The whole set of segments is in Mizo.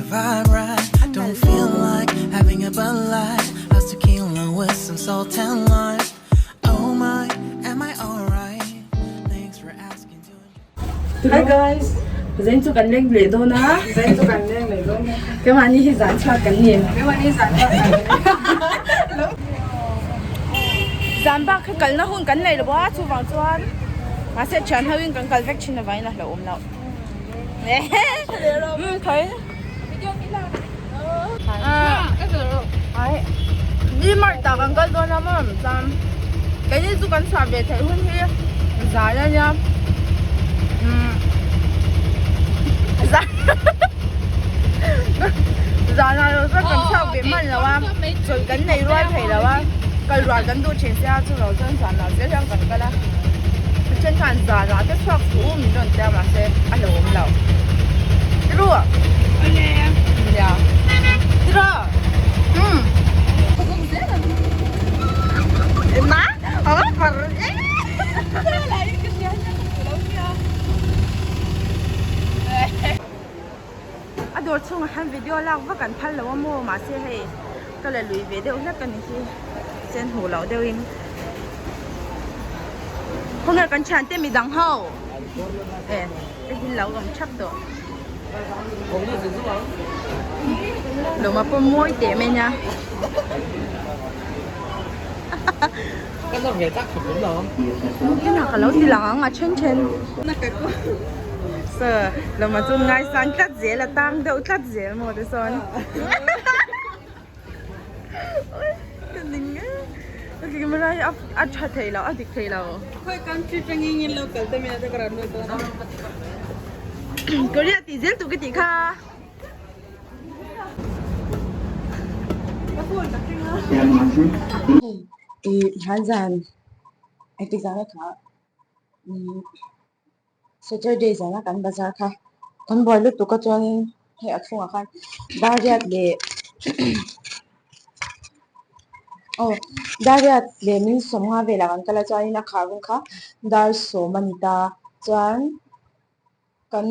vibe right. Don't feel like having a Bud Light. How's tequila with some salt and lime? Oh my, am I alright? Thanks for asking. Hi guys, zain chu kan leng leh dawn a. Zain chu kan leng leh dawn a. Keimahni hi zan chhuat kan ni. Keimahni zan chhuat kan ni. Zan bak kha kalna hun kan nei lo a, chuvang chuan mahse thian ho in kan kal vek thin avangin a hlauhawm loh. Um khawi. Ni mart ah kan kal dawn a maw chuan keini chu kan chhuah ve theih hun hi zan a nia umm zan zan ah erawh chuan kan chhuak ve hman lo a chawlh kan nei rual thei lo a kal rual kan duh thin sia chuvang chuan zan ah zel hian kan kal a thenkhan zan ah te chhuak suh u min rawn tia mahse a lo awm lo ru nia ru um ma a par a dawr chhungah hian video lak vak an phal lo a maw mahse hei ka la lui ve deuh hlek a ni hi chen hmuh loh deuhin khawnge kan thiante midang ho e te hi lo awm thap tawh lawma pawh mawi teh mai nia Inah ka lo ti lang ang a then then Sir lawma chu ngaisang tlat zel a tang deuh tlat zel maw te sawn. Ka ning e. Ka camera hi a tha thei lo, a dik thei lo. Khawi country tangin in lo kal te mai a ka rawn lut dawn a. Korea tih zel tur ka tih kha. I han zan engtik zan a kha Saturday zana kan bazar kha kan buai lutuk a chuanin hei a chhungah khan dariat leh aw dariat leh min sawmnga velah kan kal a chuanin a khar hun kha dar sawm a ni ta chuan kan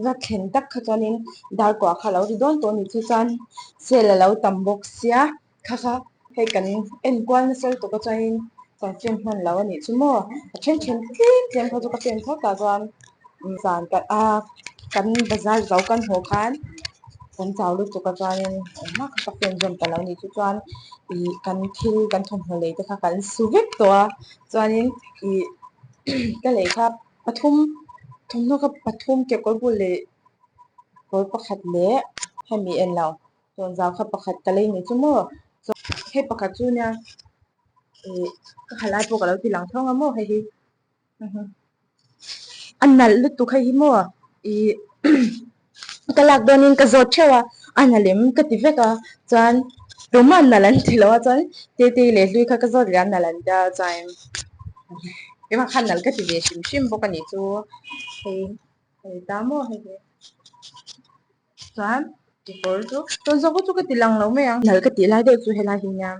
va thlen tak kha chuanin dar kuah kha a lo ri dawn tawh a ni chu chuan sale a lo tam bawk sia kha kha hei kan enkual nasa lutuk a chuanin kan fan hman lo a nih chu maw a then then tlem tlem kha chu ka fan phawt ah chuan zan ka a kan bazar zo kan haw khan kan chau lutuk a chuanin engmah kha ka fan zawm ta lo a nih chu chuan ih kan thil kan thawmhnaw lei te kha kan su vek tawh a chuanin ih ka lei kha pathum thawmhnaw kha pathum kekawr bul leh kawr pakhat leh hemi en lo. Tawnzau kha pakhat ka lei ni chu maw hei pakhat chu nia ih ka kha lai pawh ka lo ti lang thawng a maw hei hi a nalh lutuk hei hi maw ih ka lak dawnin ka zawt theuh a a nalh em ka ti vek a chuan tumah nalh an ti lo a chuan Tetei leh Hlui kha ka zawt leh a nalh an tia chuan keimah khan nalh ka ti ve hrim hrim bawk a nih chu hei hei ta maw hei hi. Chuan kekawr chu tawn zawk chu ka ti lang lo mai ang. Nalh ka tih lai deuh chu helai hi nia.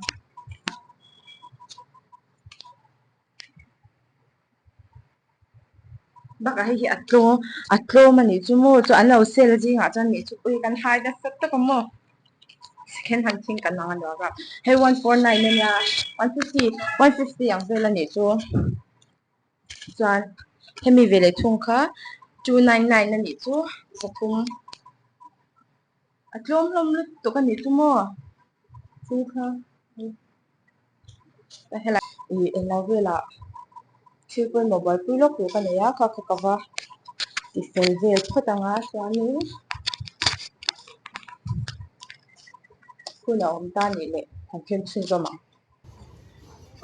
Bakah hei hi a tlawm a tlawm a nih chu maw chu an lo sale zingah chuan nih chu ui kan hai nasa tak a maw second hand thing kan ang a ni a hei 149 a nia 150 150 ang vel a nih chu. Chuan hemi ve leh thung kha 299 a nih chu pathum a tlawm hlawm lutuk a nih chu maw chu kha helai ih englo velah thil pawimawh buaipui lawk tur ka nei a kha kha ka va ti fel vel phawt ang a chuanin hun a awm ta a nih leh kan film chhunzawm ang.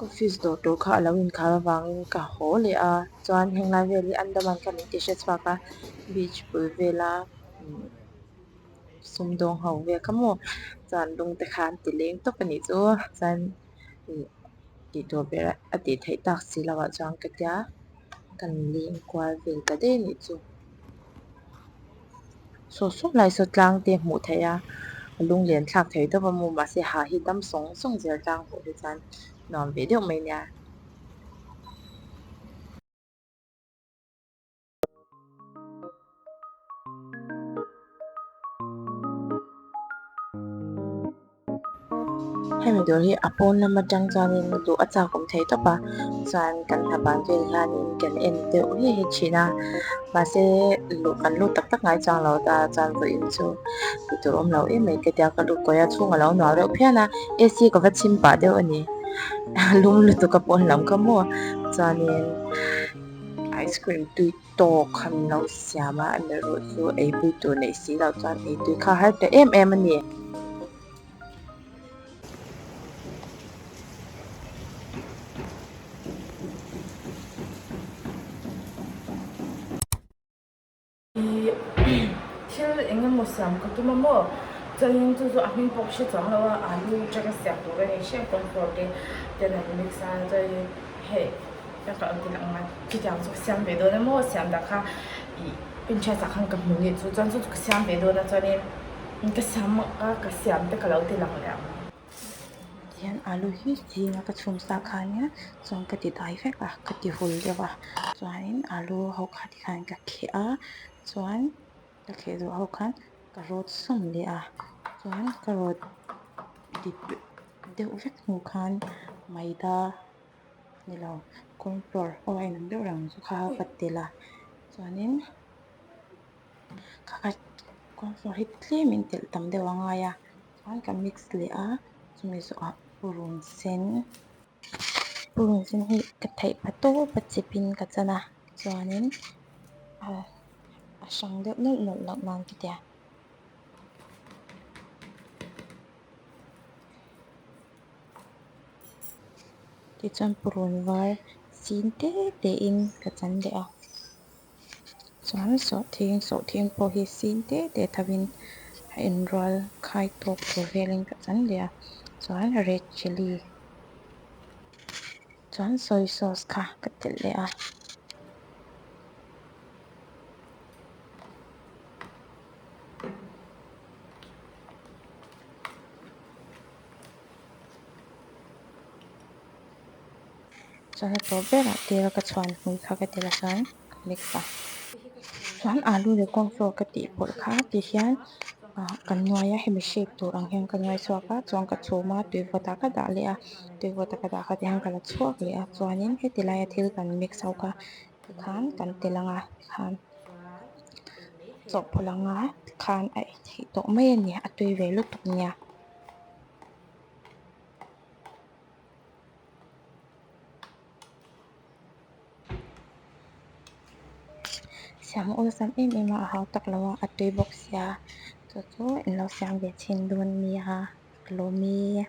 Office dawr tur kha a lo inkhar avangin ka haw leh a chuan henglai vel hi Andaman kha min ti hre chhuak a beach bul vela sumdawng ho vel kha maw chuan lung te kha an ti leng tawp a nih chu chuan ih tih tur ber a tih theih tak si loh ah chuan ka tia kan leng kual vel ta daih a nih chu. Saw saw lai saw tlang te hmuh theih a lung lian thlak thei deuh a maw mahse ha hi dam sawng sawng zel tlang pawh hi chuan nuam ve deuh mai nia. Hemi dawr hi a pawn lam atang chuanin luh a chak awm thei tawp a chuan kan hna ban vel hianin kan en deuh he he thin a mahse luh kan lut tak tak ngai chuang lo ta chuan vawiin chu tih tur awm lo em mai ka tia ka lut kawi a chhung a lo nuam reuh phian a A C ka va chim pah deuh a ni lum lutuk a pawn lam kha maw chuanin ice cream tui tawk kha min lo siam a amaherawh chu eipui tur neih si loh chuan eitui kha har ta em em a ni. Thil eng emaw siam ka tum a maw? Chuanin chu chu a hming pawh ka hre chuang lo a, alu atanga siam tur a ni hrep cornflour te ten an mix a, chuanin hei ka rawn ti lang a, chutiang chu ka siam ve dawn a maw siam dah kha ih Pinterest ah khan ka hmu nih chu, chuan chu chu ka siam ve dawn a chuanin ka siam a ka siam te ka lo ti lang leh ang. Tihian alu hi zinga ka chhum sa kha ania chuan ka ti dai vek a ka ti hul deuh a chuanin alu ho kha tikhan ka kheh a chuan ka kheh zawh ho khan ka rawt sawm leh a chuan ka rawt dip deuh vek hnu khan maida ni lo corn flour aw a inang deuh reng chu kha ka telh a chuanin kha kha corn flour hi tlem in telh tam deuh a ngai a. Chuan ka mix leh a chumi zawhah purun sen purun sen hi ka theih pa tawp a chip in ka chan a chuanin a hrang deuh nawlh nawlh loh nan ka tia. Tichuan purun var sin te te in ka chan leh a. Chuan sawhthing sawhthing pawh hi sin te te tho in a inrual khai tawk tur velin ka chan leh a chuan red chilli chuan soy sauce kha ka telh leh a. Chuan a tawp berah tel ka chhuan hmui kha ka tel a chuan ka mix a chuan alu leh corn flour ka tih pawlh kha ti hian ah ka nuai a hemi shape tur ang hian ka nuai chhuak a chuan ka chhum a tui vawt ah ka dah leh a tui vawt a ka dah kha tihian ka la chhuak leh a chuanin heti laia thil kan mix ho kha tikhan kan tel ang a tikhan chawhpawlh ang a tikhan a ei theih tawh mai a ni a tui ve lutuk nia. Siam awlsam em em a a hau tak lo a a tui bawk sia chu chu in lo siam ve chhin dawn nia ka lawm e.